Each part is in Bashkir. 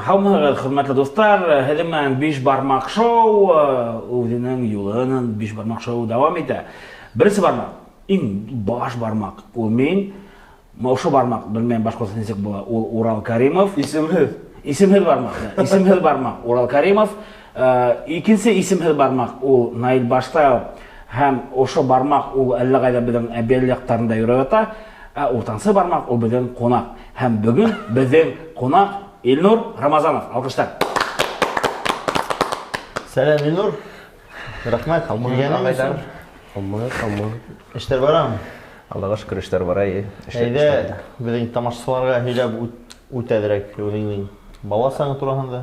Һаумыһығыҙ, хөрмәтле дуҫтар! Һеҙҙең менән Биш бармаҡ шоу үҙенең юлын Биш бармаҡ шоу дауам итә. Беренсе бармаҡ, иң баш бармаҡ, ул мин. Ошо бармаҡ, белмәйем башҡортса нисек була, ул Урал Каримов. Исемһеҙ. Исемһеҙ бармаҡ, да. Исемһеҙ бармаҡ Урал Каримов. Икенсе исемһеҙ бармаҡ ул Наил Баштаев. Һәм ошо бармаҡ ул әллә ҡайҙа беҙҙең Әбйәлил яҡтарында йөрөп ята. Ә уртансы бармаҡ ул беҙҙең ҡунаҡ. Һәм бөгөн беҙҙең ҡунаҡ Илнур Рамазанов. Алҡыштар. Сәләм, Илнур. Рәхмәт. Килгәнең өсөн. Һаумыһығыҙ, һаумыһығыҙ. Эштәр барамы? Аллаға шөкөр, эштәр бара, әйе. Әйҙә, беҙҙең тамашасыларға һөйләп үт әҙерәк үҙеңдең бала сағың тураһында.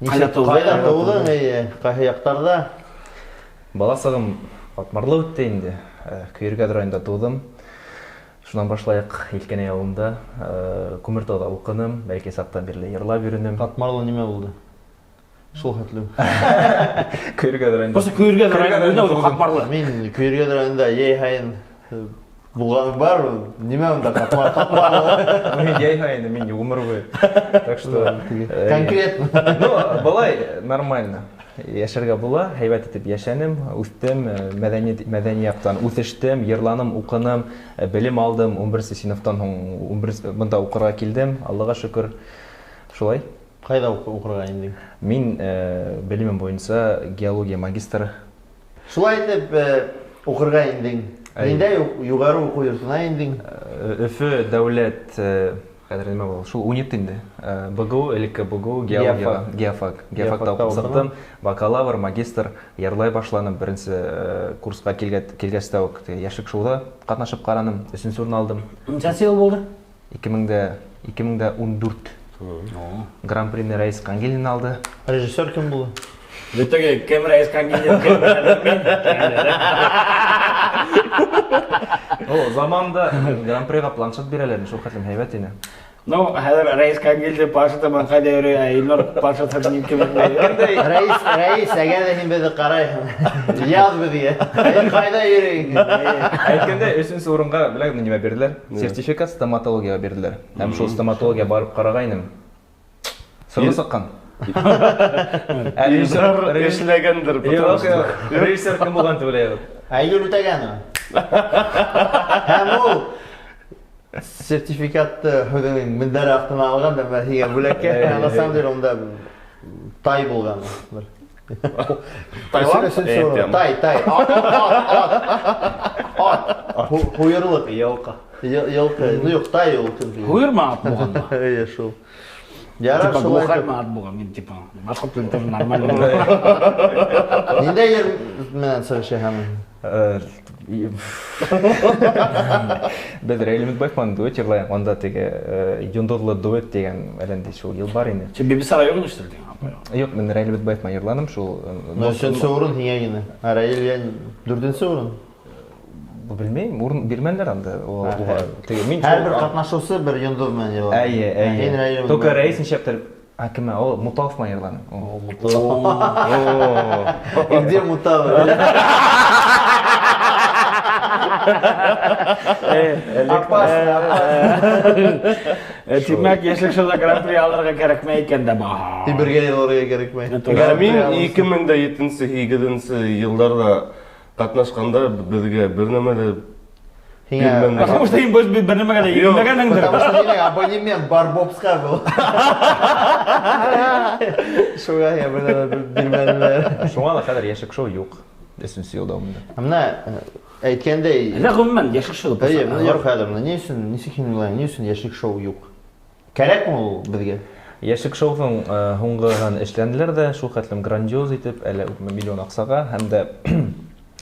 Ҡайҙа тыуҙың? Ҡайҙа тыуҙың, әйе, ҡайһы яҡтарҙа? Бала сағым Ҡатмарлы үтте инде. Көйөргәҙ районында тыуҙым. Шунан башлайыҡ, Илкәнәй ауылында, Күмертауҙа уҡыным, бәләкәй саҡтан бирле йырлап йөрөнөм. Ҡатмарлы нимә булды? Шул хәтле. Көйөргәҙ районында. Просто Көйөргәҙ районында үҙе Ҡатмарлы. Мин Көйөргәҙ районында йәй һайын булғаным бар, нимә унда Ҡатмар, Ҡатмарлы. Мин йәй һайын, мин ғүмер буйы. Так что конкретно. Ну, былай нормально. Йәшәргә була, һәйбәт итеп йәшәнем, үҫтем, мәҙәни мәҙәни яҡтан үҫештем, йырланым, уҡыным, белем алдым, 11 сыйныфтан һуң 11 бында уҡырға килдем, Аллаға шөкөр. Шулай. Ҡайҙа уҡырға индең? Мин белемем буйынса геология магистры. Шулай итеп уҡырға индең. Ниндәй юғары уҡыу йортона индең? Өфө дәүләт, хәҙер нимә була? Шул УНИТ инде. БГУ, элекке БГУ, геология, геофак. Геофакта уҡып сыҡтым. Бакалавр, магистр, йырлай башланым. Беренсе курсҡа килгәс тә үк Йәшлек шоуда ҡатнашып ҡараным, өсөнсө урын алдым. Нисәнсе йыл булды? 2014. Гран-прины Рәис Ҡангилин алды. Режиссер кем булды? В итоге кем Рәис Ҡангилин, кем мин. О, заманда Гран-приға планшет бирәләр, шул хәтлем һәйбәт ине. Ну, хәҙер Рәис Ҡангилдин планшеты менән ҡайҙа йөрөй, ә Илнур планшеты менән кем Әйткәндәй, Рәис, Рәис, әгәр ҙә һин беҙҙе ҡарайһың, яҙ беҙгә. Ҡайҙа йөрөйһөң? Әйткәндәй, өсөнсө урынға беләһеңме нимә бирҙеләр? Сертификат стоматологияға бирҙеләр. Һәм шул стоматология барып ҡарағайным. Сырғы сыҡҡан. Ә режиссер эшләгәндер, потому что режиссер кем булган дип уйлайһығыҙ? Айгөл Үтәгәнова. Һәм ул сертификатты үҙенең мендәре аҫтына алған да һиңә бүләккә. На самом деле унда тай булған. Тайланд? Тай, тай. Ат, ат, ат. Ат. Һуйырлыҡ. Йылҡы. Йылҡы. Ну юҡ, тай ул кем. Һуйырма ат булған. Эйе, шул. Ярар, типа шулай. Глухарь ат булған, мин типа башҡорт телен тоже нормально. Ниндәй йыр менән сығыш яһаның? Беҙ Рәил Өметбаев менән дуэт йырлайыҡ. Унда теге йондоҙло дуэт тигән әллә шул йыл бар ине. Син Бибисара юҡ ништер тигән апай. Юҡ, мин Рәил Өметбаев менән йырланым шул. Өсөнсө урын һиңә генә. Ә Рәил дүртенсе урын. Белмәйем, урын бирмәнеләр анда. Уға теге мин һәр бер ҡатнашыусы бер йондоҙ менән йырланы. Әйе, әйе. Только Рәис ничәптер А кем? О, Муталов менән йырланы. О, Муталов. И где Муталов? Опасно, опасно. Тимәк, Йәшлек шоуда гран-при алырға кәрәкмәй икән дә баһа. Тибергә йырларға кәрәкмәй. Ә мин 2007-8 йылдарҙа ҡатнашҡанда беҙгә бер нәмә лә Һиңә Потому что һин бер нәмәгә лә еңмәгәнһеңдер. Потому что һинең абонемент Барбобсҡа был. Шуға һиңә бер нәмә бирмәнеләр. Шуңа ла хәҙер Йәшлек шоу юҡ. Өсөнсө йыл дауамында. Бына әйткәндәй, Әллә ғөмүмән Йәшлек шоу. Эйе, бына юҡ хәҙер. Ни өсөн, нисек һин уйлайһың, ни өсөн Йәшлек шоу юҡ? Кәрәкме ул беҙгә? Йәшлек шоуҙың һуңғыһын эшләнеләр ҙә, шул хәтлем грандиоз итеп, әллә күпме миллион аҡсаға, һәм дә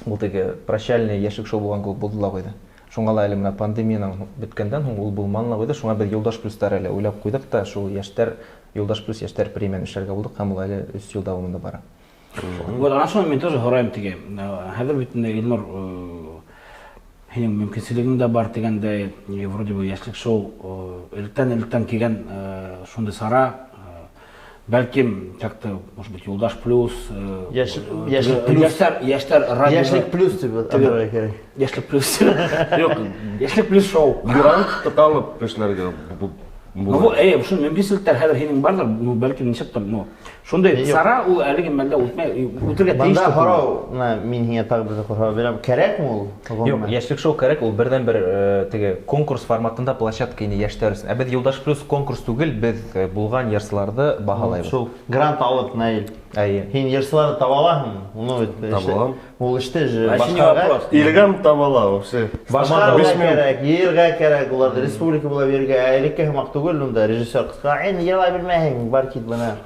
ул теге прощальный Йәшлек шоу булған кеүек булды ла ҡуйҙы. Шуңа ла әле менә пандемиянан бөткәндән һуң ул булманы ла ҡуйҙы. Шуңа беҙ Юлдаш плюстар әле уйлап ҡуйҙыҡ та, шул йәштәр Юлдаш плюс йәштәр премияны эшләргә булдыҡ, һәм ул әле 3 йыл дауамында бара. Вот ана шуны мин тоже һорайым теге. Хәҙер бит инде Илнур һинең мөмкинселегең дә бар тигәндәй, вроде бы Йәшлек шоу электән-электән килгән шундай сара. Бәлкем, как-то, может быть, Юлдаш плюс, Йәшлек плюс. Йәштәр радио. Йәшлек плюс тип атарға кәрәк. Йәшлек плюс. Юҡ, Йәшлек плюс шоу. Грант алып эшләргә Ну, бу, шул мөмкинселектәр хәҙер һинең барҙыр, ну, бәлкем нисек тә, ну, шундай сара ул әлеге мәлдә үтмәй, үтергә тейеш. Бында һорау, мына мин һиңә тағы бер һорау бирәм. Кәрәкме ул? Юҡ, Йәшлек шоу кәрәк, ул берҙән-бер теге конкурс форматында площадка инде йәштәр өсөн. Ә беҙ Юлдаш плюс конкурс түгел, беҙ булған йырсыларҙы баһалайбыҙ. Шул грант алып, Наил. Әйе. Һин йырсыларҙы таба алаһың, уны бит Таба алам. Ул эште же Вообще не башҡарға вопрос. Илгәм таба ала вообще. Башҡарырға Биш мең. кәрәк, йыйырға кәрәк, уларҙы республика була бирергә, ә элекке һымаҡ түгел унда режиссер ҡысҡыра, "Эй, йырлай белмәйһең, бар кит бына."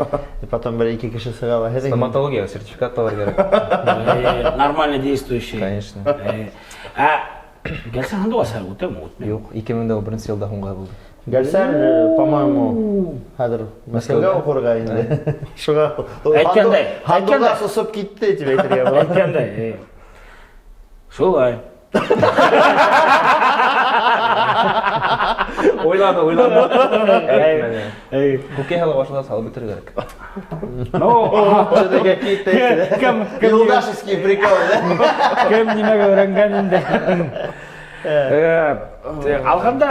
И потом бер ике кеше сыға ла, һеҙҙең Стоматология сертификат алыр кәрәк. Нормально действующий. Конечно. Ә Гәлсәр һандуғас хәҙер үтәме, үтмәйме? Юҡ, 2011 йылда һуңға булды. Гәлсәр, по-моему, хәҙер Мәскәүгә уҡырға инде. Шуға Әйткәндәй, һандуғас осоп китте тип әйтергә була. Әйткәндәй, шулай. Уйланы, уйланы. Күкәй һала башлағас һалып бөтөр кәрәк. Ну, Что-то какие-то эти, кем, кем, юлдашевские приколы, да? кем нимәгә өйрәнгән инде. Алғанда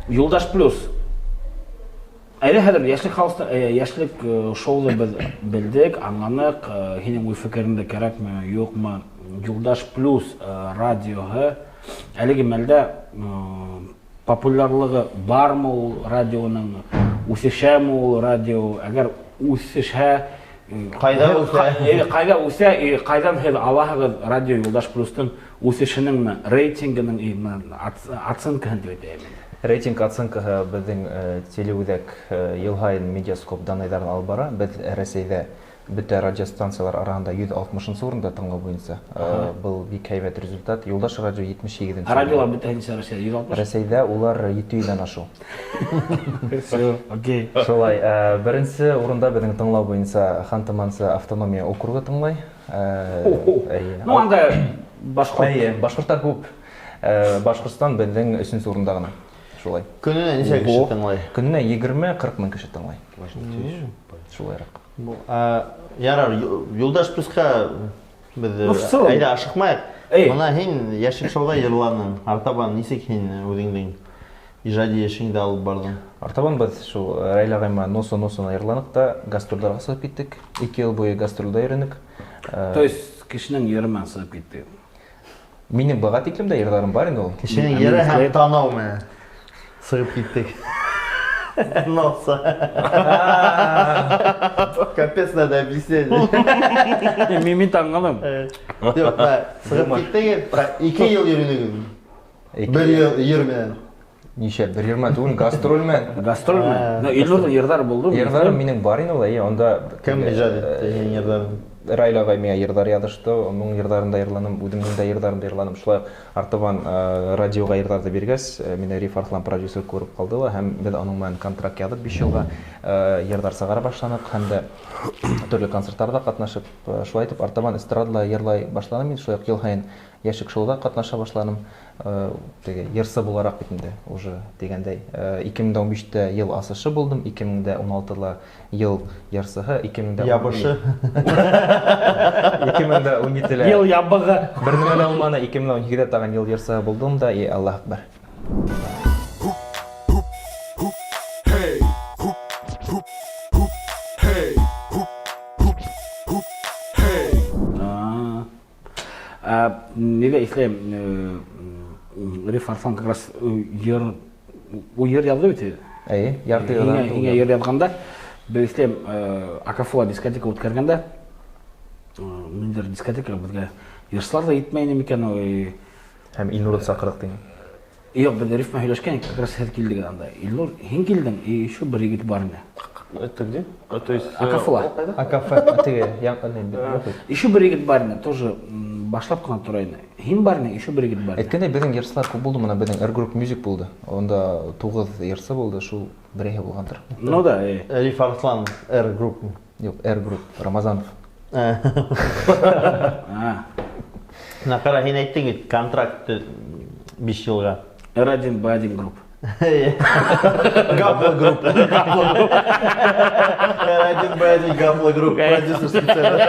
Юлдаш плюс. Әйҙә хәҙер Йәшлек хаусты, Йәшлек шоуҙы беҙ белдек, аңланыҡ, һинең уй-фекереңде кәрәкме, юҡмы? Юлдаш плюс радиоһы әлеге мәлдә популярлығы бармы ул радионың, үҫешәме ул радио? Әгәр үҫешһә, Ҡайҙа үҫә? Ҡайҙа үҫә, ҡайҙан һеҙ алаһығыҙ радио Юлдаш плюстың үҫешенең рейтингының, оценкаһын тип әйтәйем инде? Рейтинг оценкаһы беҙҙең телеүҙәк йыл һайын Медиаскоп данныйҙарын алып бара. Беҙ Рәсәйҙә бөтә радиостанциялар араһында йөҙ алтмышынсы урында тыңлау буйынса. Был бик һәйбәт результат. Юлдаш радио етмеш һигеҙенсе Ә радиолар урында. бөтә нисә Рәсәйҙә? Йөҙ алтмыш? Рәсәйҙә улар ете йөҙҙән ашыу. Всё, окей. Шулай, беренсе урында беҙҙең тыңлау буйынса Ханты-Мансы автономия округы тыңлай. Эйе. Ну, анда башҡорт. Эйе, башҡорттар күп. Башҡортостан беҙҙең өсөнсө урында ғына. Шулай. Көнөнә нисә кеше Ого. тыңлай? Көнөнә егерме-ҡырҡ мең кеше тыңлай. Шулайыраҡ. Ярар, Юлдаш плюсҡа беҙ, Ну, в целом. әйҙә ашыҡмайыҡ. Эй. Бына һин Йәшлек шоуҙа йырланың. Артабан нисек һин үҙеңдең ижади эшеңде алып барҙың? Артабан беҙ шул Рәйлә ағайыма Носо-Носоны йырланыҡ та гастролдарға сығып киттек. 2 йыл буйы гастролдә йөрөнөк. То есть кешенең йыры менән сығып китте. Минең быға тиклем дә йырҙарым бар инде ул. Кешенең Мин йыры һәм эшләп- танау менән сығып киттек. Носа. Капец, надо объяснять. Мин таңғалам. Юҡ, мына, сығып киттек, 2 йыл йөрөнөгөҙ. Ике Бер йыл йыр менән. Нисә? Бер йырма түгел, гастроль менән. Гастроль менән. Ну, Илнурҙың йырҙары булдымы? Йырҙарым минең бар инде ул, эйе, унда Кем ижад итте һинең йырҙарыңды? Раил ағай миңә йырҙар яҙышты, уның йырҙарын да йырланым, үҙемдең дә йырҙарымды йырланым. Шулай уҡ артабан радиоға йырҙарҙы биргәс, мине Риф Арҫлан продюсер күреп ҡалды ла, һәм беҙ уның менән контракт яҙып 5 йылға йырҙар сығара башланыҡ һәм дә төрлө концерттарҙа ҡатнашып, шулай итеп артабан эстрадала йырлай башланым мин, шулай уҡ йыл һайын Йәшлек шоуҙа ҡатнаша башланым. Теге йырсы булараҡ бит инде уже тигәндәй. Ике мең дә ун биштә йыл асышы булдым, ике мең дә ун алтыла йыл йырсыһы, ике мең дә Ябышы. Ике мең дә ун етелә. Йыл ябығы. Бер нәмә лә булманы, ике мең дә ун һигеҙҙә тағын йыл йырсыһы булдым да, и Аллаһ акбар. Нигә иҫләйем, Риф Арҫлан как раз йыр, ул йыр яҙҙы бит инде. Эйе, ярты йырҙан Һиңә, һиңә йыр яҙғанда, беҙ иҫләйем, Акафула дискотека үткәргәндә, ниндәйҙер дискотека беҙгә йырсылар ҙа етмәй ине микән, ой. Һәм Илнурҙы саҡырҙыҡ тине. Юҡ, беҙ Риф менән һөйләшкән, как раз һеҙ килдегеҙ анда. Илнур, һин килдең, и еще бер егет бар ине. Это где? А, то есть, Акафула. Акафе, теге, яң, не, юҡ бит. Еще бер егет бар ине, тоже, башлап ҡына тора ине. Һин бар ине, еще бер егет бар ине. Әйткәндәй, беҙҙең йырсылар күп булды, мына беҙҙең R Group Music булды. Унда туғыҙ йырсы булды, шул береһе булғандыр. Ну да, э. Риф Арҫлан, R Group. Юҡ, R Group, Рамазанов. А. Мына ҡара, һин әйттең бит, контракт 5 йылға. R один, B один Group. Гаплогрупп. R1B1 гаплогрупп. Продюсерский центр.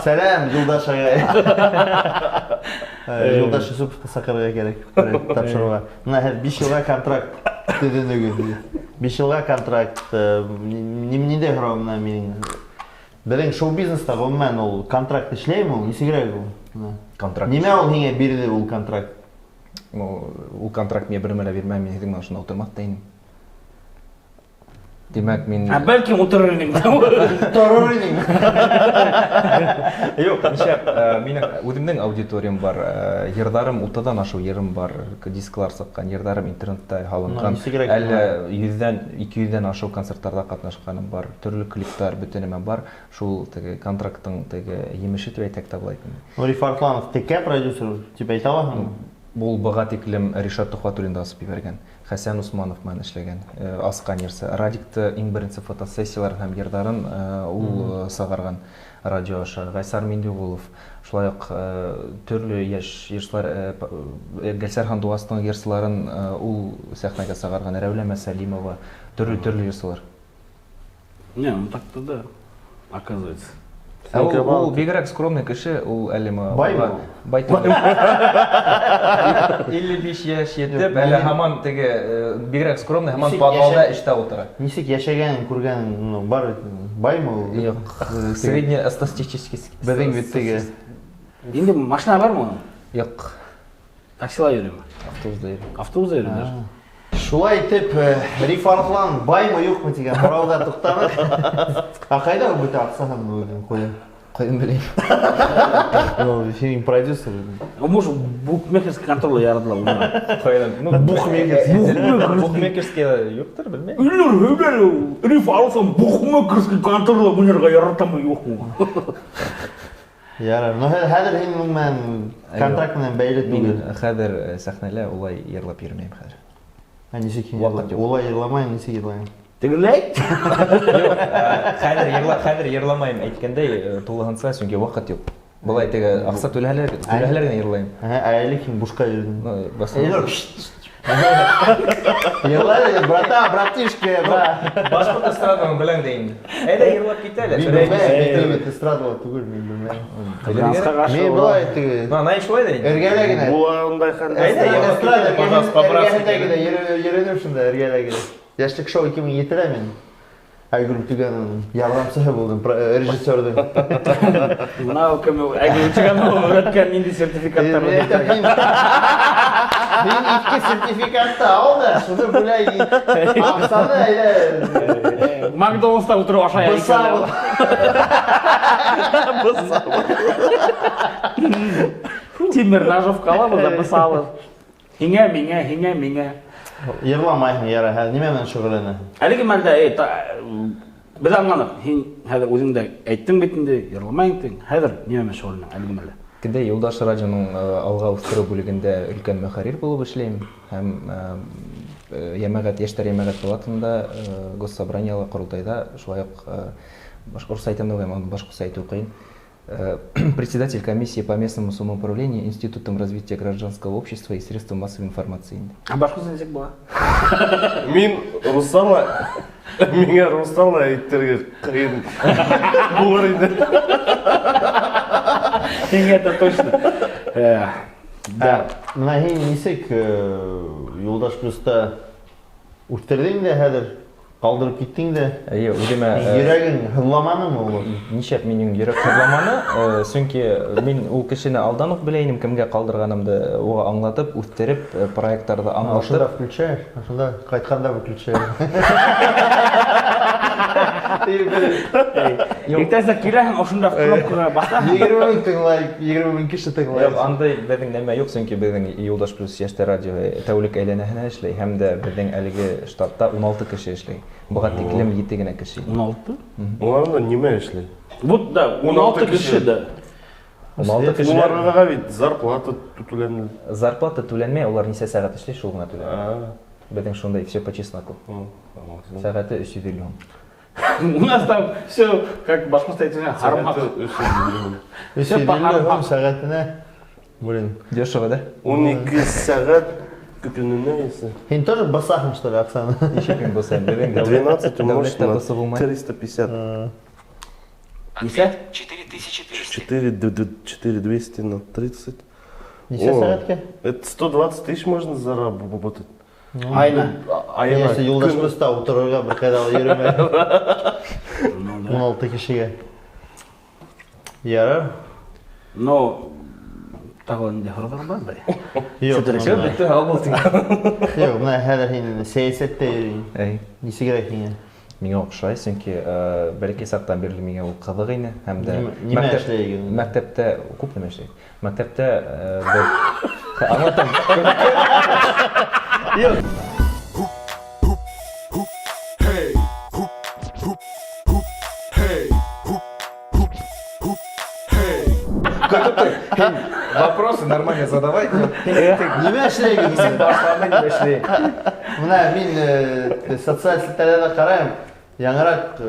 Сәләм, Юлдаш ағай. Юлдаш Юсуповты саҡырырға кәрәк тапшырыуға. Бына һеҙ 5 йылға контракт төҙөнөгөҙ. 5 йылға контракт. Ниндәй һорау бына минең? Беҙҙең шоу-бизнеста ғөмүмән ул контракт эшләйме ул? Нисегерәк ул? Контракт. Нимә ул һиңә бирҙе ул контракт? Ну, ул контракт миңә бер нәмә лә бирмәй, мин һеҙҙең менән ошонда ултырмаҫ та инем. Тимәк, мин... Ә бәлки ултырыр инең. Торор инең. Юҡ, нишләп, минең үҙемдең аудиториям бар, йырҙарым утыҙҙан ашыу йырым бар, дисклар сыҡҡан, йырҙарым интернетта һалынған. Нисегерәк Әллә йөҙҙән, ике йөҙҙән ашыу концерттарҙа ҡатнашҡаным бар, төрлө клиптар, бөтә нәмә бар. Шул теге контракттың теге емеше тип әйтәк тә була инде. Ну, Риф Арсланов текә продюсер тип әйтә алаһыңмы? Ул быға тиклем Ришат Тухватуллинды асып ебәргән, Хәсән Усманов менән эшләгән, асҡан йырсы. Радикты иң беренсе фотосессияларын һәм йырҙарын ул сығарған радио аша. Ғайсар Миндиғулов, шулай уҡ төрлө йәш йырсылар, Гөлсәр Һандуғастың йырсыларын ул сәхнәгә сығарған, Рәүлә Мәсәлимова, төрлө-төрлө йырсылар. Не, ну так-то да, оказывается. Ә ул бигерәк скромный кеше, ул әле ме Баймы? уға бай түгел. 55 йәш етеп, әле һаман теге, бигерәк скромный, һаман Нисек подвалда йәшә- эштә ултыра. Нисек йәшәгәнен күргәнен, ну, бар бит, баймы ул? Юҡ, среднестатистический. Беҙҙең бит теге. Инде машина бармы уның? Юҡ. Таксила йөрөймө? Автобуста йөрөй. Автобуста йөрөй даже. Шулай итеп, Риф Арыҫлан баймы юҡмы тигән һорауҙа туҡтаныҡ. Ә ҡайҙа ул бөтә аҡсаһын үҙенең ҡуя? Ҡайҙан беләйем? Ул һинең продюсер. Может, букмекерский контроль яратыла уны. Ҡайҙан? Ну, Букмекерский. Букмекерский юҡтыр, белмәйем. Илнур, һөйлә, Риф Арыҫлан букмекерский контроль уйнарға яратамы, юҡмы? Ярар. Ну, хәҙер һин уның менән контракт менән бәйле Мин түгел. хәҙер сәхнәлә улай йырлап йөрөмәйем хәҙер. Ә нисек һин Ваҡыт йырлай? юҡ. Улай йырламайым, нисек йырлайым? Тегеләй? Юҡ, хәҙер йырламайым әйткәндәй, тулыһынса, сөнки ваҡыт юҡ. Былай теге аҡса түләһәләр генә йырлайым. Ә, ә элек һин бушҡа йөрөйһөң. Ну, бас- Эльнур, Йырла әле, братан, братишка, бра. Башҡорт эстраданың беләң дә инде. Әйҙә йырлап кит әле. Мин белмәйем, мин бит эстрадала түгел, мин белмәйем. Ҡыҙғанысҡа ҡаршы Мин ула. былай теге На, най шулай ҙа инде. эргәлә генә. Була ундай хәлдә. Әйҙә, йырлап кит Эстрада әле, пожалуйста, по-братски. эргәһендә генә йөрөнөм шунда эргәлә генә. Йәшлек шоу 2007-лә мин. Айгөл Түгәнованың ярҙамсыһы булдым, режиссерҙың. Бына ул кем ул? Айгөл Түгәнова өйрәткән ниндәй сертификаттар? Мин әйтәм, мин ике сертификатты ал да, шуны бүләк ит. Аҡсаны әйҙә. Макдональдста ултырып ашай Бысабыҙ. Бысабыҙ. Тимер ножовка алабыҙ ҙа бысабыҙ. Һиңә, миңә, һиңә, миңә. Йырламайһың, ярай, хәҙер нимә менән шөғөлләнәһең? Әлеге мәлдә, беҙ аңланыҡ, һин хәҙер үҙең дә әйттең бит инде, йырламайың тиң. Хәҙер нимә менән шөғөлләнәһең әлеге мәлдә? Кендә Юлдаш радионың алға үҫтереү бүлегендә өлкән мөхәррир булып эшләйем һәм йәмәғәт, йәштәр йәмәғәт палатында, госсобраниела ҡоролтайҙа шулай уҡ, башҡортса әйтәм дә уйлайым, башҡортса әйтеү ҡыйын. Председатель комиссии по местному самоуправлению Институтом развития гражданского общества и средств массовой информации. А башҡортса нисек була? Мин руссала, миңә руссала әйтергә ҡыйын булыр ине. Һиңә это точно. Да. Бына һин нисек, Юлдаш плюста үҫтерҙең дә хәҙер, ҡалдырып киттең дә. Эйе, үҙемә, Йөрәгең һыҙламанымы ул? Нишләп минең йөрәк һыҙламаны? Сөнки мин ул кешене алдан уҡ белә инем, кемгә ҡалдырғанымды уға аңлатып, үҫтереп, проекттарҙы аңлатып. Ошонда включаешь, ошонда ҡайтҡанда выключаешь. Иртәнсәк киләһең, ошонда кнопкаға баҫаһың. Егерме мең тыңлай, егерме мең кеше тыңлай. Юҡ, андай беҙҙең нәмә юҡ, сөнки беҙҙең Юлдаш плюс йәштәр радиоһы тәүлек әйләнәһенә эшләй, һәм дә беҙҙең әлеге штатта ун алты кеше эшләй. Быға тиклем ете генә кеше. Ун алты? Улар анда нимә эшләй? Вот да, ун алты кеше, да. Ун алты кеше. Уларға бит зарплата түләнмәй. Зарплата түләнмәй, улар нисә сәғәт эшләй, шул ғына түләнә. Беҙҙең шундай все по чесноку. Сәғәте өс йөҙ илле һум. У нас там все, как башҡортса әйтһәң, хармаҡ. Сәғәте өс йөҙ илле һум. Өс йөҙ илле һум сәғәтенә. Блин. Дешево, да? Ун ике сәғәт Көнөнә если. Һин тоже бысаһың, что ли, аҡсаны? Ничек мин бысам? Беҙҙең 12 умножить дәүләттә на бысып булмай. 350. Нисә? Ответ 4200. 4, 4200 на 30. Нисә О. сәғәткә? Это 120 тысяч можно заработать. Айына. А я Если юлдаш быста ултырырға бер ҡайҙа ла йөрөмәй. 16 кешегә. Ярар. Но тағы ниндәй һорауҙар бар бер. Юҡ, Все, бына- бөттө, һау бул тиң. Юҡ, бына хәҙер һин сәйәсәттә йөрөйһөң. Әй. Нисегерәк һиңә? Миңә оҡшай, сөнки бәләкәй саҡтан бирле миңә ул ҡыҙыҡ ине һәм дә Нимә- нимә эшләйһең? Мәктәптә күп нәмә эшләй. Мәктәптә бер аңлатам. Көтөп тор. Һин вопросы нормально задавай. Нимә эшләйһең? Һин башланды нимә эшләй. Бына мин социаль селтәрҙә лә ҡарайым, яңыраҡ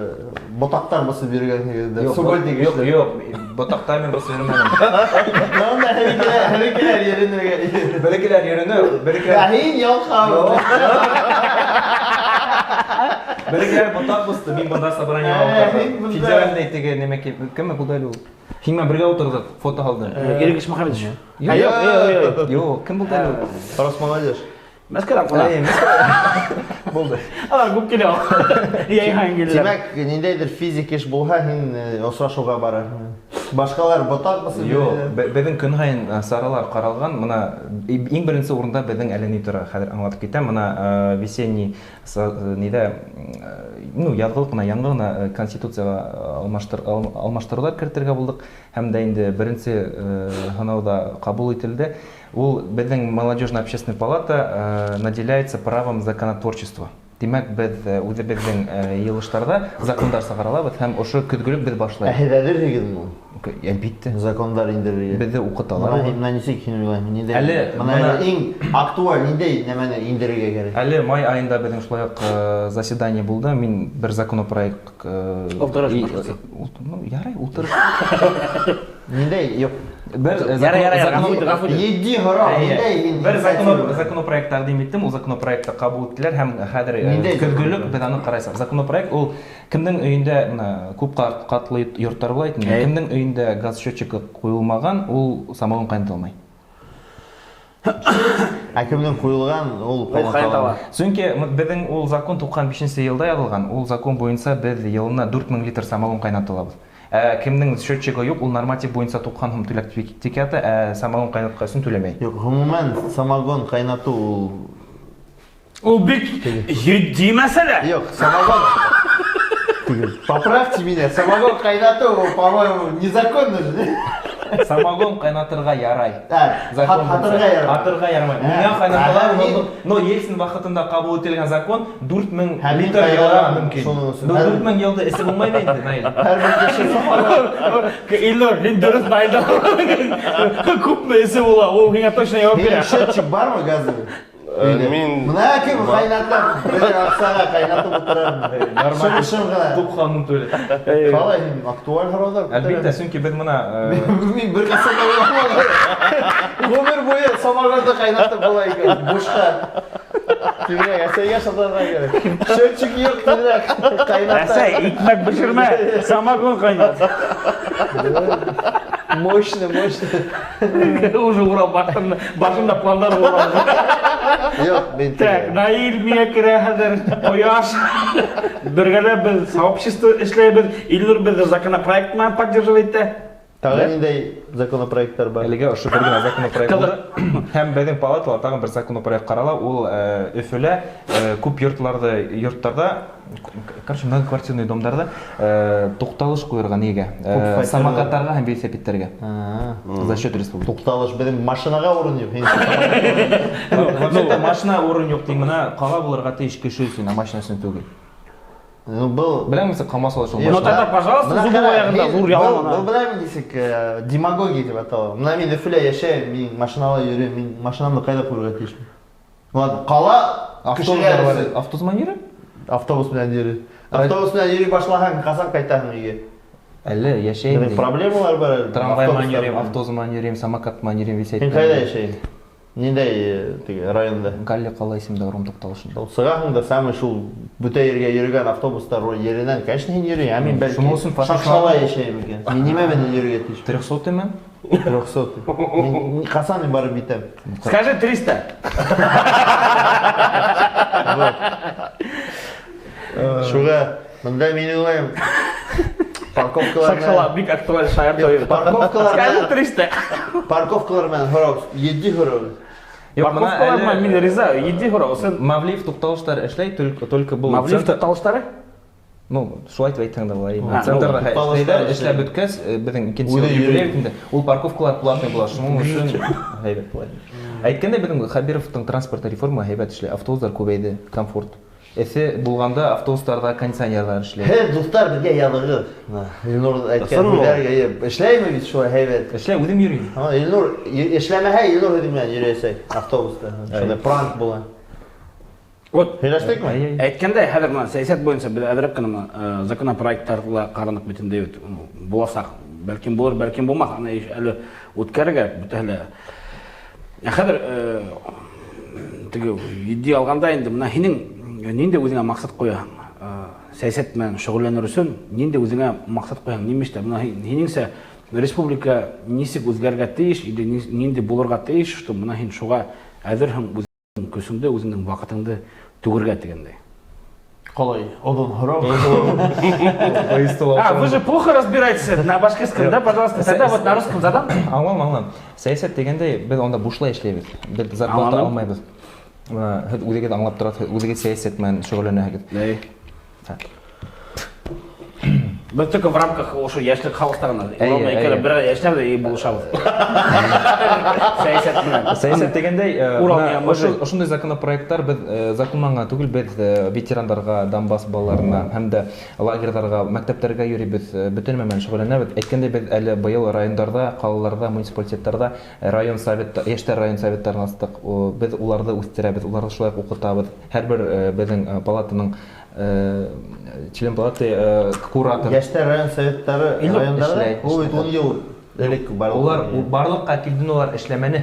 ботаҡтар бысып йөрөгәнһегеҙ. Субботник Юҡ, эшләп. юҡ, ботаҡтар мин бысып йөрөмәнем. Бында һеҙҙекеләр йөрөнөргә. Беҙҙекеләр йөрөнө, Ә беҙҙекеләр һин ялҡау. Беҙҙекеләр ботаҡ бысты, мин бында собраниеға Ә, ултырҙым. һин бында. Федеральный теге нәмә кем булды әле ул? Һин менән бергә ултырҙыҡ, фото һалдың. Ирек Ишмөхәмәтович. Юҡ, Юҡ, юҡ, юҡ, кем булды әле ул? Росмолодежь. Мәскәүҙән ҡунаҡ. Әй, Мәскәү. Булды. Алар күп килә. Йәйһән килә. Тимәк, ниндәйҙер физик эш булһа, һин осрашыуға барырһың. Башҡалар ботаҡ бысып Юҡ, йөрөй. беҙҙең көн һайын саралар ҡаралған. Бына иң беренсе урында беҙҙең әле ни тора, хәҙер аңлатып китәм. Бына весенний ниҙә, ну, яҙғылыҡ ҡына, яңы ғына конституцияға алмаштырыуҙар кертергә булдыҡ. Һәм дә инде беренсе һынауҙа ҡабул ителде. Ул беҙҙең молодежная общественная палата наделяется правом законотворчества. Тимәк, беҙ үҙебеҙҙең йыйылыштарҙа закондар сығара алабыҙ һәм ошо көҙгөлөк беҙ Ә башлайбыҙ. һеҙ әҙерһегеҙме ул? Әлбиттә. Закондар индерергә. Беҙҙе уҡыталар. Бына бына нисек һин уйлайһың? Ниндәй? Әле Бына бына- әле иң актуаль ниндәй нәмәне индерергә кәрәк? Әле май айында беҙҙең шулай уҡ заседание булды. Мин бер законопроект Ултырыш башласын. ну, ярай, ултырыш. Ниндәй? Юҡ. Бер Ярай, ярай, ғәфү ит, ғәфү ит. Етди һорау, Әйе. ниндәй һин Бер инициатива? законопроект тәҡдим иттем, ул законопроектты ҡабул иттеләр һәм хәҙер Ниндәй көҙгөлөк законопроект? беҙ аны ҡарайсаҡ. Законопроект ул кемдең өйөндә бына күп ҡатлы йорттар була инде. Әйе. Кемдең өйөндә газ счетчигы ҡуйылмаған, ул самогон ҡайната алмай. Ә кемдең ҡуйылған, ул Ул ҡайната ҡайната ала. ала. Сөнки беҙҙең ул закон туҡһан бишенсе йылда яҙылған. Ул закон буйынса беҙ йылына 4000 литр самогон ҡайната алабыҙ. Ә кемдең счетчигы юҡ, ул норматив буйынса туҡһан һум түләп тик ята, ә самогон ҡайнатҡан өсөн түләмәй. Юҡ, ғөмүмән самогон ҡайнатыу ул Ул бик етди мәсьәлә. Юҡ, самогон түгел. Поправьте меня, самогон ҡайнатыу, ул, по-моему, незаконно же, не? Самогон ҡайнатырға ярай. Ә, Закон һатырға буйынса. ярамай. Һатырға ярамай. Ә, Миңә ҡайнаталар, ә, мин- но Ельцин ваҡытында ҡабул ителгән закон 4000 Һәм мин литр йылға ҡайғырам мөмкин. шуның өсөн. Ну, 4000 йылды эсеп булмай инде, Наил. Һәр бер кеше самогон. Илнур, һин дөрөҫ Наилдән күпме эсе була, ул һиңә точно яуап Һинең бирә. счетчик бармы газовый? Мин Бына кем ҡайната, бер аҡсаға ҡайнатып ултырам. Шым-шым ғына. Туҡһан мең түле. Ҡалай һин актуаль һорауҙар күтәрәм. Әлбиттә, сөнки беҙ бына Мин бер ҡасан да уйламағанмын. Ғүмер буйы самогонды ҡайнатып була икән, бушҡа. Тиҙерәк әсәйгә шылтырарға кәрәк. Счетчик юҡ, тиҙерәк ҡайната. Әсәй, икмәк бешермә, самогон ҡайнат. Мощно, мощно. Уже урал башында, башында пландар була. Юҡ, мин Так, Наил миңә керә хәҙер, Ҡояш. Бергәләп беҙ сообщество эшләйбеҙ. Илнур беҙҙе законопроект менән поддерживать итә. Тағы ниндәй законопроекттар бар? Әлегә ошо бер генә законопроект булды. Һәм беҙҙең палатала тағын бер законопроект ҡарала, ул Өфөлә күп йорттарҙа, короче, многоквартирный домдарҙа туҡталыш ҡуйырға нигә? Күп фатирлы. Самокаттарға һәм велосипедтәргә. А. За счет республики. Туҡталыш, беҙҙең машинаға урын юҡ. Вообще-то машина урын юҡ тим, бына ҡала булырға тейеш кеше өсөн, ә машина өсөн түгел. Ну, был Беләңме, ҡамас ала шул Юҡ, Ну, машина. тогда, пожалуйста, Бына зубы ҡара, аяғында, мин ҙур был- ялан ана. Был беләм нисек, демагогия тип атала. Бына мин Өфөлә йәшәйем, мин машинала йөрөйөм, мин машинамды ҡайҙа ҡуйырға тейешмен? Ладно, ҡала Автобус кешеләр бар, өсөн. автобус менән йөрөй? Автобус менән йөрөй. Автобус менән йөрөй башлаһаң, ҡасан ҡайтаһың өйгә? Әле йәшәйем Беҙҙең тиң. проблемалар бар әле. Трамвай менән Автобустар йөрөйөм, менән. автобус менән йөрөйөм, самокат менән йөрөйөм, Һин велосипед. ҡайҙа йәшәйһең? Ниндәй теге районда? Галли ҡала исемле урам туҡталышында. Ул сығаһың да самый шул бөтә ергә йөрөгән автобустар еренән, конечно, һин йөрөй. Ә мин бәлки Шуның өсөн фатир Шакшала йәшәйем икән. Мин нимә менән йөрөргә тейеш? 300 мең? 300. Мин ҡасан мин барып етәм? Скажи 300. Вот. Шуға мында мин уйлайым. Парковкалар Шакшала бик актуаль шаяртыу. Парковкалар Скажи 300. Парковкалар менән һорау, етди һорау. Юҡ, бына Парковкалар әле- менән мин риза, етди һорау. Сен Мавлиев туҡталыштар эшләй, только был Мавлиев центр- туҡталыштары? Ну, шулай итеп әйтһәң дә була. А, Центрҙа ну, туҡталыштар эшләйҙәр, эшләй. эшләп бөткәс, беҙҙең икенсе Үҙе йыл йөрөй. юбилей бит инде. Ул парковкалар платный була, шуның өсөн һәйбәт була. Әйткәндәй, беҙҙең Хәбировтың транспорт реформа һәйбәт эшләй. Автобустар күбәйҙе, комфорт. Эҫе булғанда автобустарҙа кондиционерҙар эшләй. Һеҙ, дуҫтар, беҙгә яҙығыҙ. Мына, Илнур әйткән Ысынмы? һүҙҙәргә, эшләйме бит шулай һәйбәт? Эшләй, үҙем йөрөйм. Һа, Илнур эшләмәһә, Илнур үҙе менән йөрөйәсәк автобуста. Шундай пранк була. Вот. Һөйләштекме? Әй, әй. Әйткәндәй, хәҙер бына сәйәсәт буйынса беҙ әҙерәк кенә бына законопроекттарҙы ла ҡараныҡ бит инде бит, буласаҡ. Бәлкем булыр, бәлкем булмаҫ. Аны әле үткәрергә бөтәһе лә. Ә хәҙер теге етди алғанда инде бына һинең ниндәй үҙеңә маҡсат ҡуяһың? Сәйәсәт менән шөғөлләнер өсөн ниндәй үҙеңә маҡсат ҡуяһың? Нимештә? Бына һинеңсә республика нисек үҙгәрергә тейеш или ниндәй булырға тейеш, что бына һин шуға әҙерһең үҙеңдең көсөңдө, үҙеңдең ваҡытыңды түгергә тигәндәй. Ҡалай, оҙон һорау. А, вы же плохо разбираетесь на башкирском, да? Пожалуйста, тогда вот на русском задам. Аңлам, аңлам. Сәйәсәт тигәндәй, беҙ унда бушлай эшләйбеҙ. Беҙ зарплата Аңланым. алмайбыҙ. Бына һеҙ үҙегеҙ аңлап тораһығыҙ, үҙегеҙ сәйәсәт менән шөғөлләнәһегеҙ. Әй. Һа. Беҙ только в рамках ошо йәшлек халыҡта ғына. Әйе, Улар менән икәүләп әйе. бер йәшләр ҙә и булышабыҙ. Сәйәсәт менән. Сәйәсәт тигәндәй, Урал бына менән мужик. ошондай законопроекттар беҙ законнан ғына түгел, беҙ ветерандарға, Донбасс балаларына һәм дә лагерҙарға, мәктәптәргә йөрөйбөҙ, бөтә нәмә менән шөғөлләнәбеҙ. Әйткәндәй, беҙ әле быйыл райондарҙа, ҡалаларҙа, муниципалитеттарҙа район совет, йәштәр район советтарын астыҡ. Беҙ уларҙы үҫтерәбеҙ, уларҙы шулай уҡ уҡытабыҙ. Һәр бер беҙҙең палатаның член палаты куратор. Йәштәр район советтары Илнур, райондарҙа эшләй, ул бит эшләй. ун йыл элек барлыҡҡа Улар килгән. барлыҡҡа килден, улар эшләмәне.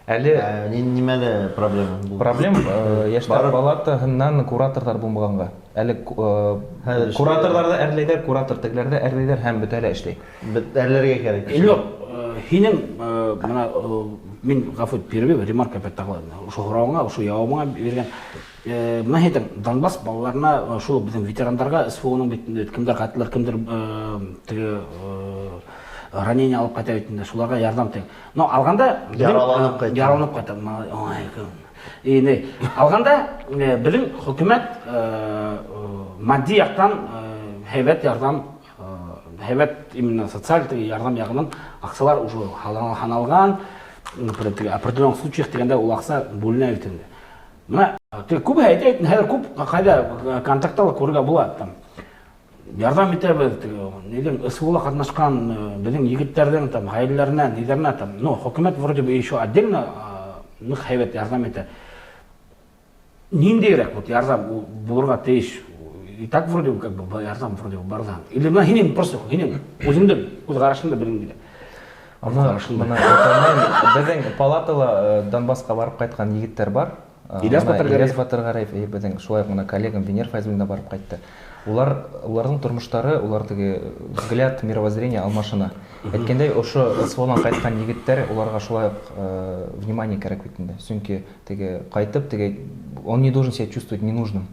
Әле Нимәлә проблема булды? Проблем йәштәр Барып палатаһынан кураторҙар булмағанға. Әле Хәҙер эшләй. кураторҙарҙы әрләйҙәр, куратор тегеләрҙе әрләйҙәр һәм бөтә лә эшләй. Бит әрләргә кәрәк. Илнур, һинең бына мин ғәфү ит, перебью, ремарка опять тағы ла. Ошо һорауыңа, ошо яуабыңа биргән. Бына әйтәм, Донбасс балаларына, шул беҙҙең ветерандарға, С Ф О-ның бит инде кемдәр ҡайталар, кемдәр теге ранение алып ҡайта бит инде, шуларға ярҙам тиң. Но алғанда беҙҙең, Яраланып ҡайта. Яраланып ҡайта. Ой, кем. И, не, алғанда беҙҙең хөкүмәт матди яҡтан һәйбәт ярҙам, һәйбәт именно социаль теге ярҙам яғынан аҡсалар уже һаналған, например, теге определенных случаях тигәндә ул аҡса бүленә бит инде. Бына теге күп әйтә, әйтә, хәҙер күп ҡайҙа контактта ла күрергә була, там ярҙам итәбеҙ, теге нейҙең С В О-ла ҡатнашҡан беҙҙең егеттәрҙең там ғаиләләренә, ниҙәренә там, но хөкүмәт вроде бы еще отдельно ныҡ һәйбәт ярҙам итә. Ниндәйерәк вот ярҙам ул булырға тейеш? И так вроде бы как бы ярҙам вроде бы бар да. Или бына һинең просто һинең үҙеңдең күҙ ҡарашыңды белгең килә. Ана, Ҡарашыңды. бына әйтәм, беҙҙең палатала Донбассҡа барып ҡайтҡан егеттәр бар. Ильяс Батырғараев. Ильяс Батырғараев, беҙҙең шулай уҡ бына коллегам Венер Файзуллин да барып ҡайтты. Уларҙың тормоштары, улар теге взгляд, мировоззрение алмашына. Әйткәндәй, ошо С В О-нан ҡайтҡан егеттәр, уларға шулай уҡ внимание кәрәк бит инде. Сөнки теге ҡайтып, теге он не должен себя чувствовать ненужным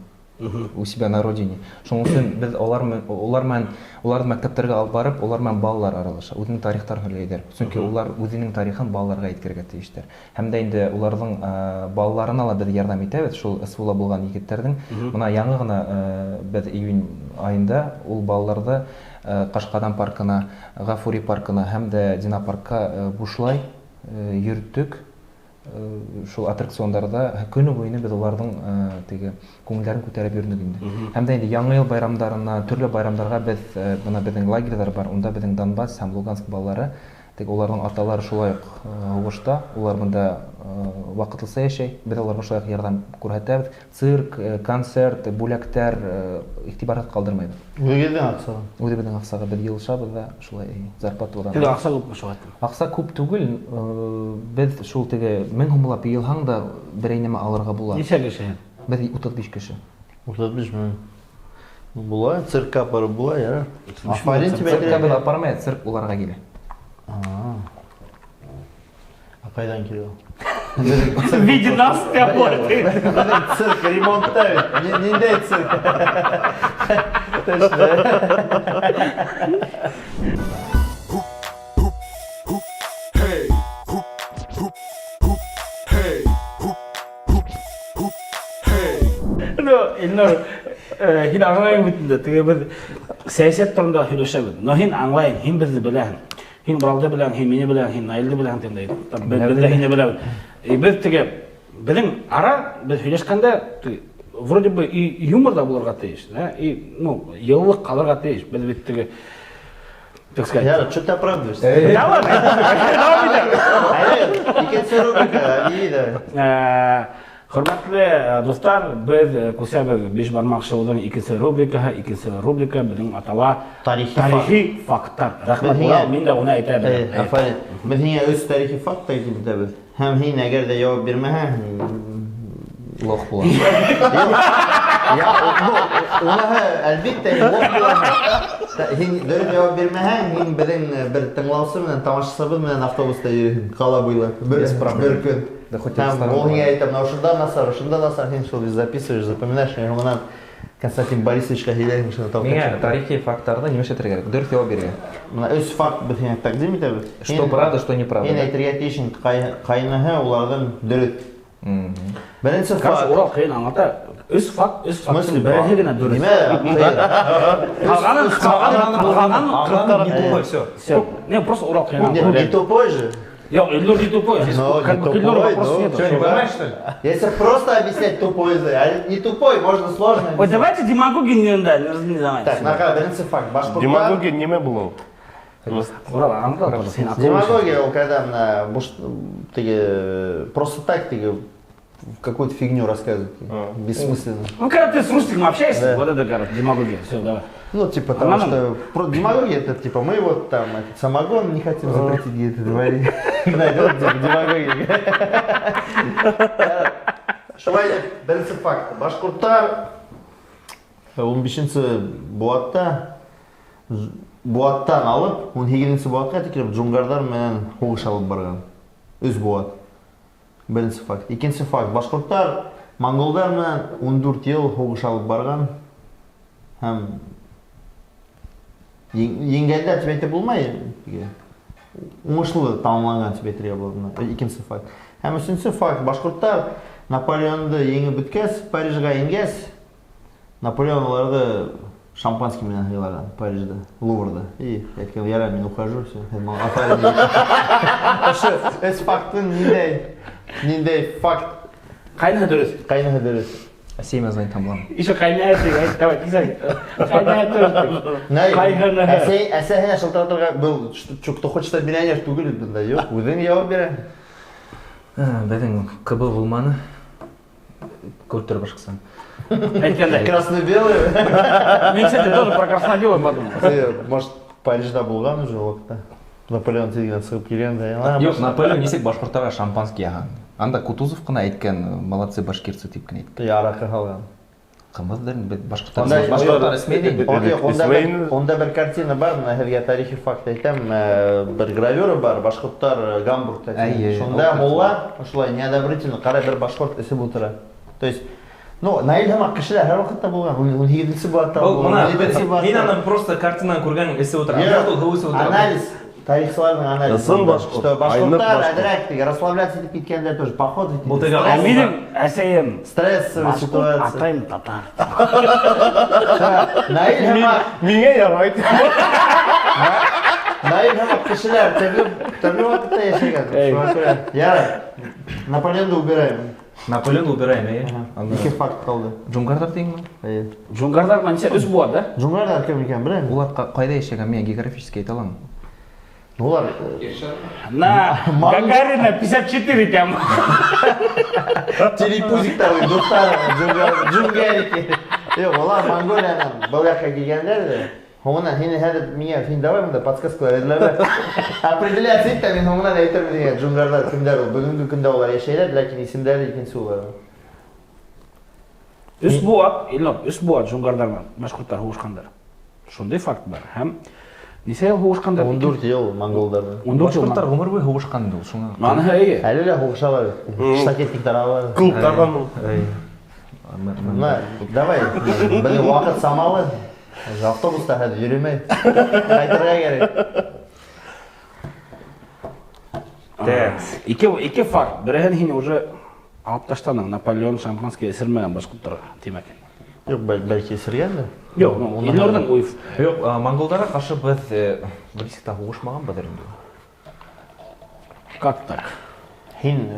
у себя на родине. Шуның өсөн беҙ улар менән, уларҙы мәктәптәргә алып барып, улар менән балалар аралаша, үҙенең тарихтарын һөйләйҙәр. Сөнки улар үҙенең тарихын балаларға еткерергә тейештәр. Һәм дә инде уларҙың балаларына ла беҙ ярҙам итәбеҙ, шул С В О-ла булған егеттәрҙең. Бына яңы ғына беҙ июнь айында ул балаларҙы Ҡашҡаҙан паркына, Ғафури паркына һәм дә Динопаркка бушлай йөрөттөк. Шул аттракциондарҙа көнө буйына беҙ уларҙың теге күңелдәрен күтәреп йөрөнөк инде. Һәм дә инде Яңы йыл байрамдарына, төрлө байрамдарға беҙ бына беҙҙең лагерҙар бар, унда беҙҙең Донбасс һәм Луганск балалары, теге уларҙың аталары шулай уҡ һуғышта, улар бында ваҡытлыса йәшәй. Беҙ уларға шулай уҡ ярҙам күрһәтәбеҙ. Цирк, концерт, бүләктәр иғтибарһыҙ ҡалдырмайбыҙ. Үҙегеҙҙең аҡсаға? Үҙебеҙҙең аҡсаға беҙ йыйылышабыҙ ҙа шулай зарплатадан. Теге аҡса күпме шуға? Аҡса күп түгел, беҙ шул теге 1000 һумлап йыйылһаң да берәй нәмә алырға була. Нисә кеше? Беҙ 35 кеше. 35 мең. Була, циркка барып була, ярар. Афарин тип Циркка әйтергә. беҙ апармай, цирк уларға килә. А ҡайҙан килә ул? В виде нас ты оплатил. Цирк ремонтта бит. Ниндәй цирк? Точно. Ну, Илнур, һин аңлайың бит инде, теге беҙ сәйәсәт турында һөйләшәбеҙ. Но һин аңлайың, һин беҙҙе беләһең. Һин Уралды беләһең, һин мине беләһең, һин Наилде беләһең тигәндәй. Беҙ дә һине беләбеҙ. И беҙ теге беҙҙең ара, беҙ һөйләшкәндә теге, вроде бы и юмор да булырға тейеш, да? И, ну, йылылыҡ ҡалырға тейеш. Беҙ бит теге, так сказать. Яра, что ты оправдываешься? Да ладно, дауам итәм. Әйе, икенсе рубрика, ни дә. Хөрмәтле дуҫтар, беҙ күсәбеҙ Биш бармаҡ шоуҙың икенсе рубрикаһы, икенсе рубрика беҙҙең атала Тарихи тарихи факттар. Рәхмәт, Беҙ һиңә- Урал, мин дә уны әйтә беләм. Афарин. Беҙ һиңә өс тарихи факт тәҡдим итәбеҙ. Һәм һин әгәр ҙә яуап бирмәһәң, лох була. Я, ну, уныһы, әлбиттә, лох була. Һин дөрөҫ яуап бирмәһәң, һин беҙҙең бер тыңлаусы менән, тамашасыбыҙ менән автобуста йөрөйһөң ҡала буйлап. Бер Без проблем. бер көн. Да хоть Һәм ресторан ул һиңә була. әйтә, мына ошонда насар, ошонда насар, һин шул записываешь, запоминаешь, һәм һуңынан Константин Борисовичҡа һөйләйһең шуны тауып. Миңә тарихи факттарҙы нимә эшләтергә кәрәк? Дөрөҫ яуап бирергә. Мына өс факт беҙ һиңә тәҡдим итәбеҙ. Что Һин- правда, что неправда. Һин әйтергә тейешһең, ҡайныһы уларҙың дөрөҫ. Беренсе Короче, факт. Урал ҡыйын аңлата. Өс факт, өс В смысле, факттың береһе генә дөрөҫ. Нимә? Ҡыйын? Ҡалғанын, ҡалғанын, ҡалғанын не тупой, все. Все. Не, просто Урал ҡыйын Не, аңлата. не тупой же. Юҡ, Илнур не тупой. Здесь Но как не бы к Ильнуру тупой, вопросов ну, нету. чё, не понимаешь, что ли? Если просто объяснять тупой, а не тупой, можно сложно Ой, объяснять. давайте демагогию не, да, не давайте. Так, наға, беренсе факт. Башҡорттар... Демагогия нимә була ул? Урал, аңлата тоже, һин аҡыллы Демагогия ул когда мына буш теге просто так теге какую-то фигню рассказывают, бессмысленно. Ну, когда ты с русским общаешься, Да. вот это, короче, демагогия. Все, давай. Ну, типа того, Она нам- что демагогия это типа мы вот там этот самогон не хотим запретить где-то дворе. Знаете, вот типа демагогия. Шулай беренсе факт. Башҡорттар ун бишенсе быуатта быуаттан алып ун һигеҙенсе быуатҡа тиклем джунгарҙар менән һуғыш алып барған. Өс быуат. Беренсе факт. Икенсе факт. Башҡорттар монголдар менән ун дүрт йыл һуғыш алып барған һәм еңгәндәр тип әйтеп булмай, теге уңышлы тамамланған тип әйтергә була бына. Икенсе факт. Һәм өсөнсө факт. Башҡорттар Наполеонды еңеп бөткәс, Парижға ингәс, Наполеон уларҙы шампанский менән һыйлаған Парижда, Луврда. И әйткән, ярай, мин ухожу, всё. Афарин. Ошо өс факттың ниндәй факт? Ҡайныһы дөрөҫ? Ҡайныһы дөрөҫ? Әсәйемә звонить һамлам. Еще ҡайныһы тип әйт, давай, тиҙ Ҡайныһы дөрөҫ тип. Най, Ҡайһыныһы? Әсәй, әсәһенә шылтыратырға был, что, кто хочет стать миллионер түгел бит бында, юҡ, үҙең яуап бирә. Беҙҙең КБ булманы. Культура башҡортостан. Әйткәндәй. Красно-белый. Мин, кстати, тоже про красно-белый подумал. Ты, может, Парижда булған уже ул ваҡытта. Наполеон тиҙ генә сығып килгән дә. Юҡ, Наполеон нисек башҡорттарға шампанский яһаған. Анда Кутузов ҡына әйткән, молодцы башкирцы тип кенә әйткән. Яраҡы һалған. Ҡымыҙҙыр, беҙ башҡорттар Унда- башҡорттар эсмәй инде. Юҡ, Эсмәй унда бер картина бар, мына һеҙгә тарихи факт әйтәм, бер гравюра бар, башҡорттар Гамбургта. Әйе, Шунда ул мулла ошолай неодобрительно ҡарай бер башҡорт эсеп ултыра. То есть, ну, Наиль һымаҡ кешеләр һәр ваҡытта булған, ун һигеҙенсе быуатта Был булған, мына, ун етенсе быуатта. мин аны просто картинанан күргән эсеп ултыра. Юҡ, Ул һыу эсеп ултыра. Анализ, тарихсыларҙың анализы. Ысын башҡорт, Что башҡорттар айныҡ башҡорт. әҙерәк теге расслабляться итеп киткәндә тоже поход итеп. Был теге Ә минең әсәйем Стрессовый башҡорт, ситуация. атайым татар. Наиль һымаҡ, Миңә ярай. Наиль һымаҡ кешеләр төрлө ваҡытта йәшәгән. Шуға күрә. Ярай. Наполеонды убираем. Наполеон убираем, әйе. Анда Ике факт ҡалды. Джунгарҙар тигәнме? Әйе. Джунгарҙар менән өс быуат, да? Джунгарҙар кем икән, беләм. Улар ҡайҙа йәшәгән, мин географически әйтә алам. Улар На Гагарина 54 там. Телепузиктар, дуҫтар, джунгарики. Юҡ, улар Монголиянан был яҡҡа килгәндәр ҙә. Һуңынан һине хәҙер миңә һин давай бында подсказкалар эҙләмә. Определяться ит тә мин һуңынан әйтермен һиңә джунгарҙар кемдәр ул. Бөгөнгө көндә улар йәшәйҙәр, ләкин исемдәре икенсе улар. Өс быуат, Илнур, өс быуат джунгарҙар менән башҡорттар һуғышҡандар. Шундай факт бар. Һәм нисә йыл һуғышҡандар? 14 йыл монголдарҙы. 14 йыл. Башҡорттар ғүмер буйы һуғышҡан инде ул, шуңа. Маныһы эйе. Әле лә һуғышалар. Штакетниктар ала. Клубтарҙан Эй. Бына, давай, беҙҙең ваҡыт самалы. Автобуста хәҙер йөрөмәй. Ҡайтырға кәрәк. Так, ике факт. Береһен һин уже алып ташланың. Наполеон шампанский эсермәгән башҡорттарға, тимәк. Юҡ, бәлки эсергән дә. Юҡ, ну, Илнурҙың уй. Юҡ, монголдарға ҡаршы беҙ бер нисек тә һуғышмағанбыҙ инде. Как так? Һин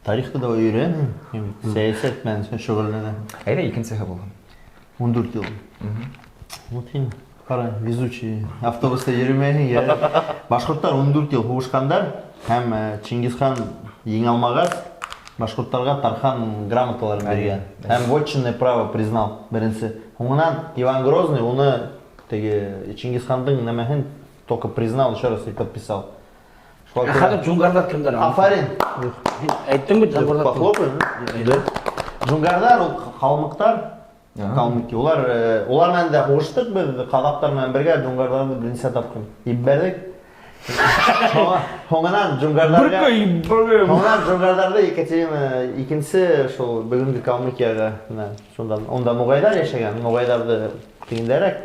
тарихты да өйрәнһең, һин сәйәсәт менән шөғөлләнәһең. Әйҙә, икенсеһе булһын. 14 йыл. Вот һин, ҡара, везучий, автобуста йөрөмәйһең, йә. Башҡорттар 14 йыл һуғышҡандар һәм Чингисхан еңә алмағас, башҡорттарға Тархан грамоталарын биргән. Һәм вотчинное право признал беренсе. Һуңынан Иван Грозный уны теге Чингисхандың нәмәһен только признал еще раз и подписал. Шулай Ә хәҙер джунгарҙар кемдәр? Афарин. Һин әйттең бит джунгарҙар. Похлопаем. Да. Джунгарҙар ул ҡалмыҡтар. Калмыки. Улар менән дә һуғыштыҡ беҙ, ҡаҙаҡтар менән бергә джунгарҙарҙы бер нисә тапҡыр ебәрҙек. Һуңынан джунгарҙарға Бер көй, бер көй. Һуңынан джунгарҙарҙы Екатерина икенсе шул бөгөнгө Калмыкияға, менә шунда, унда нуғайҙар йәшәгән, нуғайҙарҙы тегендәрәк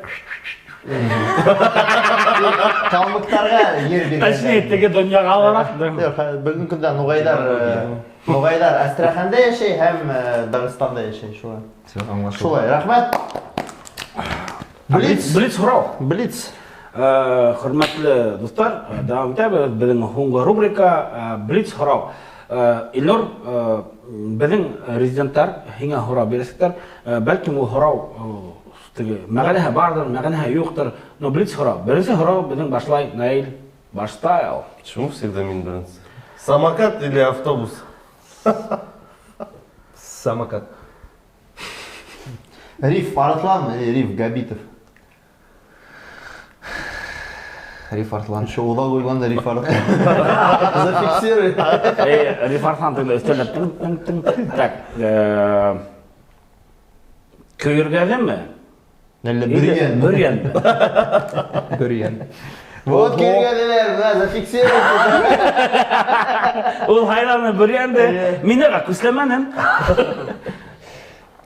калмыктарға ер биргәндәр. Точнее, теге донъяға алараҡ. Юҡ, бөгөнгө көндә нуғайҙар Әстраханда йәшәй һәм Дағстанда йәшәй, шулай. Всё, аңлашылды. Шулай, рәхмәт. Блиц. Блиц һорау. Блиц. Хөрмәтле дуҫтар, дауам итәбеҙ. Беҙҙең һуңғы рубрика Блиц һорау. Илнур, беҙҙең резиденттар һиңә һорау бирәсәктәр. Бәлкем ул һорау теге мәғәнәһе барҙыр, мәғәнәһе юҡтыр. Но Блиц һорау. Беренсе һорау беҙҙең башлай Наил Баштайл. Почему всегда мин беренсе? Самокат или автобус? Самокат. Риф Арыҫлан или Риф Габитов? Риф Арыҫлан. Еще уҙаҡ уйланды Риф Арыҫлан. Зафиксируй. Эй, Риф Арыҫлан тыңда өҫтәлдә тың, тың, тың, тың. Так, Көйөргәҙеме? Әллә Или Бөрйән? Бөрйән. Бөрйән. Вот көйөргәҙеләр, бына, зафиксируй. Ул һайланы Бөрйәнде. Эйе. Мин уға күсләмәнем.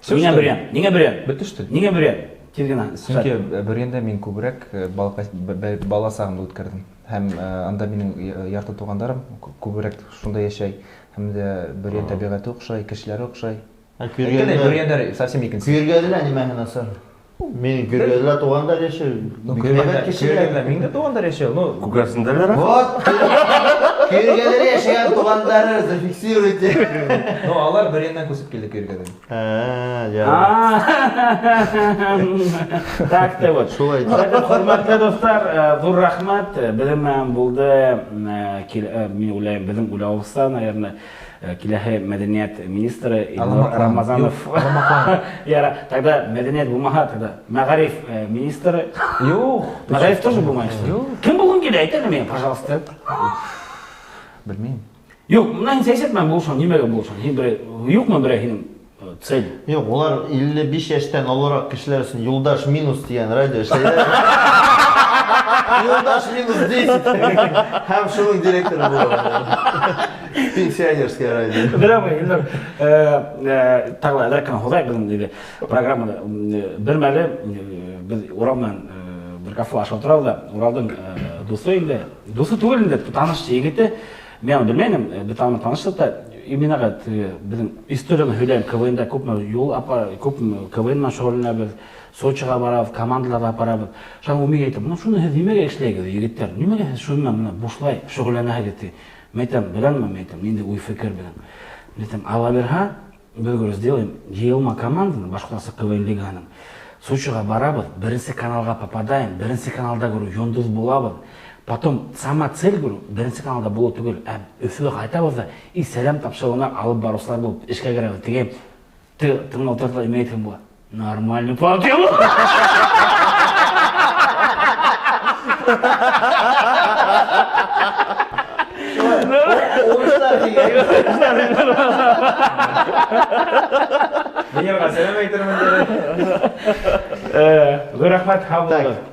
Всё, Ниңә что ли? Бөрйән? Ниңә Бөрйән? Бөтөштө. Ниңә Бөрйән? Тиҙ генә. Сөнки Бөрйәндә мин күберәк бала сағымды үткәрҙем. Һәм анда минең ярты туғандарым күберәк шунда йәшәй. Һәм дә Бөрйән тәбиғәте оҡшай, кешеләре оҡшай. Ә Әйткәндәй, көйөргәҙеләр Бөрйәндәр совсем икенсе. Көйөргәҙеләр нимәһе насар? Минең көйөргәҙелә туғандар йәшәй. Ну, Бик һәйбәт кешеләр. көйөргәҙелә минең дә туғандар йәшәй, ну, Күгәрсендәләр, а? Вот, көйөргәҙелә йәшәгән туғандары зафиксируйте. Ну, алар Бөрйәндән күсеп килде көйөргәҙегә. А, я. Так ты вот. Шулай. Хөрмәтле дуҫтар, ҙур рәхмәт. Беҙҙең менән булды, мин уйлайым, беҙҙең уйлауыбыҙса, наверное, киләһе мәҙәниәт министры Илнур Аламаҡлан. Рамазанов. Юҡ, Аламаҡлан. Яра, тогда мәҙәниәт булмаһа, тогда мәғариф министры. Юҡ. Мәғариф тоже булмай, что ли? Юҡ. Кем булғың килә, әйт әле миңә, пожалуйста. Белмәйем. Юҡ, бына һин сәйәсәт менән булышаң, нимәгә булышаң? Һин берәй, юҡмы берәй һинең цель? Юҡ, улар илле биш йәштән олораҡ кешеләр өсөн Юлдаш минус тигән радио эшләйҙәр. Юлдаш минус 10. Һәм шуның директоры була. Пенсионерское радио. Беләм, Илнур, тағы ла әҙерәк кенә һуҙайыҡ беҙҙең инде программаны. Бер мәле беҙ Урал менән бер кафе ашап торабыҙ ҙа, Уралдың дуҫы инде, дуҫы түгел инде, таныш егете. Мин уны белмәйем, беҙ уны таныштыҡ та, и мин ага, теге, беҙҙең историяны һөйләйем, К В Н-да күпме юл апа, күпме К В Н менән шөғөлләнәбеҙ, Сочиға барабыҙ, командаларҙа апарабыҙ. Шунан ул миңә әйтә, бына шуны һеҙ нимәгә эшләйһегеҙ, егеттәр? Нимәгә һеҙ шуны менән бына бушлай шөғөлләнәһегеҙ, ти? Мин әйтәм, беләнме, мин әйтәм, ниндәй уй-фекер белән. Мин әйтәм, ала бирһә, беҙ говорю, сделаем йыйылма команданы Башҡортостан К В Н лигаһының. Сочиға барабыҙ, беренсе каналға попадаем, беренсе каналда, говорю, йондоҙ булабыҙ. Потом сама цель, говорю, беренсе каналда булыу түгел, ә Өфөгә ҡайтабыҙ ҙа и Сәләм тапшырыуына алып барыусылар булып эшкә керәбеҙ тигән. Тыңлап торҙо, нимә әйтһәм була? Нормальный план тип. Венерға сәләм әйтермен. Ҙур рәхмәт, һау булығыҙ.